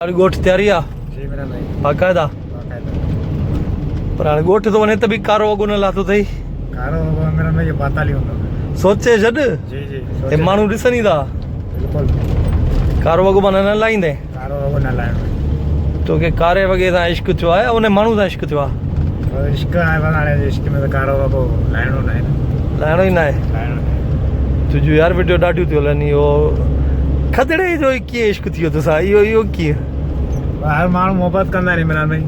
هاڻي ڳوٺ تياري آ؟ جي ميرا ڀائي. باقاعده؟ باقاعده. پر هاڻي ڳوٺ ٿو وڃي ته به ڪارو وڳو نه لاٿو اٿئي. ڪارو وڳو ميرا ڀائي پاتل ئي هوندو. سوچي ڇڏ. جي جي. هي ماڻهو ڏسن ئي ٿا. بلڪل. ڪارو وڳو معنيٰ نه لاهيندين؟ ڪارو وڳو نه لاهڻو. توکي ڪاري وڳي سان عشق ٿيو آهي يا ان ماڻهو سان عشق ٿيو آهي؟ عشق آهي پر هاڻي عشق ۾ ته ڪارو وڳو لاهڻو ناهي نه. لاهڻو ئي ناهي. لاهڻو ناهي. تنهنجون يار وڊيو ڏاڍيون ٿيون هلن اهو کدڙي جو ڪيئن عشق ٿي ويو توسان اهو اهو ڪيئن؟ هر ماڻهو محبت ڪندا آهن عمران ڀائي.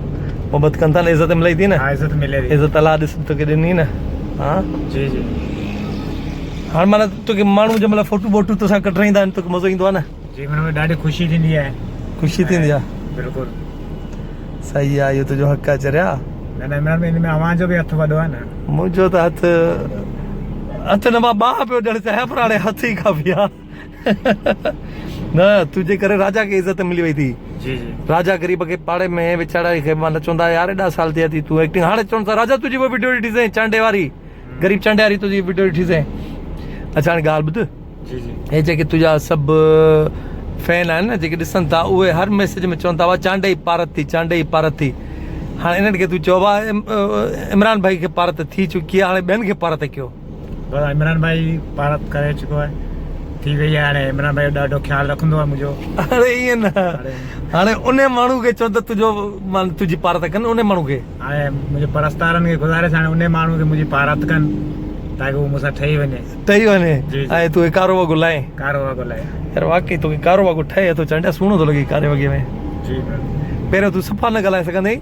محبت ڪن ٿا نه عزت ملي ٿي نه. ها عزت ملي ٿي. عزت الله ڏس توکي ڏني نه. ها جي جي. هاڻ معنيٰ توکي ماڻهو جنهن مهل فوٽو بوٽو توسان ڪڍرائيندا آهن توکي مزو ايندو آهي نه. جي عمران ڀائي ڏاڍي خوشي ٿيندي آهي. خوشي ٿيندي آهي. بلڪل. صحيح آهي اهو تنهنجو حق آهي چريا. نه نه عمران ڀائي ان ۾ اوهان جو به هٿ وڏو آهي نه. منهنجو ته هٿ هٿ نه مان ٻانهن پيو ڏيڻ چاهيان پر هاڻي هٿ ئي ڪافي آهي. نه تنهنجي ڪري راجا کي عزت ملي وئي ٿي. جي جي. راجا غريب کي پاڙي ۾ ويچارا کي معنيٰ چوندا يار ايڏا سال ٿيا ٿي تون ايڪٽنگ هاڻي چون ٿا راجا تنهنجي اها وڊيو ڏٺي سين چانڊي واري غريب چانڊي واري تنهنجي وڊيو ڏٺي سين اڇا هاڻي ڳالهه ٻڌ. جي جي. هي جيڪي تنهنجا سڀ فين آهن نه جيڪي ڏسن ٿا اهي هر ميسيج ۾ چون ٿا وا چانڊئي پارت ٿي چانڊئي پارت ٿي هاڻي انهن کي تون چئو وا عمران ڀائي کي پارت ٿي چڪي آهي هاڻي ٻين کي پارت ڪيو. بس عمران ڀائي پارت ڪري چڪو آهي ٿي وئي آهي هاڻي عمران ڀائي ڏاڍو خيال رکندو آهي منهنجو. هاڻي ائين نه هاڻي ان ماڻهو کي چئو ته تنهنجو تنهنجي پارت ڪن ان ماڻهو کي. هاڻي منهنجي پرستارن کي گذارش هاڻي ان ماڻهو کي منهنجي پارت ڪن تاڪه هو مون سان ٺهي وڃي. ٺهي وڃي ۽ تون هي ڪارو وڳو لائين. ڪارو وڳو لائين. يار واقعي توکي ڪارو وڳو ٺهي ٿو چانڊيا سهڻو ٿو لڳي ڪاري وڳي ۾. جي پهريون تون صفا نه ڳالهائي سگهندين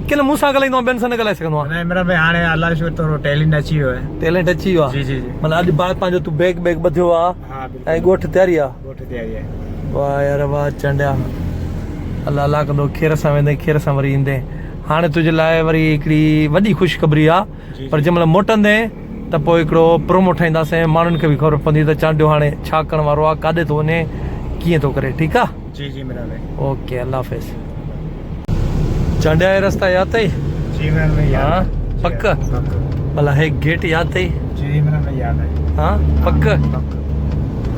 ڪن مون سان ڳالهائيندو آهين ٻين سان نه ڳالهائي سگهندو آهين. نه عمران ڀائي هاڻي الله جو شڪر ٿورو ٽيلنٽ اچي ويو آهي. ٽيلنٽ اچي ويو آهي. جي جي جي. معنيٰ اڄ بعد پنهنجو تون بيگ بيگ ٻڌيو آهي ۽ ڳوٺ تياري آهي. ڳوٺ تياري آهي. واه يار واه چانڊيا الله الله ڪندو خير سان ويندين خير سان وري ايندين هاڻي تنهنجي لاء وري هڪڙي وڏي خوشخبري آهي پر جنهن مهل موٽندين ته پوء هڪڙو پرومو ٺاهينداسين ماڻهن کي به خبر پوندي ته چانڊيو هاڻي ڇا ڪرڻ وارو آهي ڪاڏي ٿو وڃي ڪيئن ٿو ڪري ٺيڪ آ. جي جي ميرا ڀائي. اوڪي الله حافظ. چانڊيا هي رستا ياد اٿئي؟ جي ميرا ڀائي ياد آهي. پڪ؟ پڪ. ڀلا هي گيٽ ياد اٿئي؟ جي ميرا ڀائي ياد آهي. ها پڪ؟ پڪ.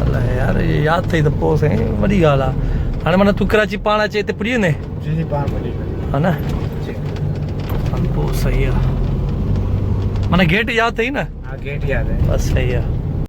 الله يار ياد اٿئي ته پوء سائين وڏي ڳالهه آ هاڻي معنيٰ تون ڪراچي پاڻ اچي هتي پڄي ويندين؟ جي جي پاڻ پڄي ويندس. ها نه؟ جي. پوء صحيح آ. معنيٰ گيٽ ياد اٿئي نه؟ ها گيٽ ياد آهي. بس صحيح آ.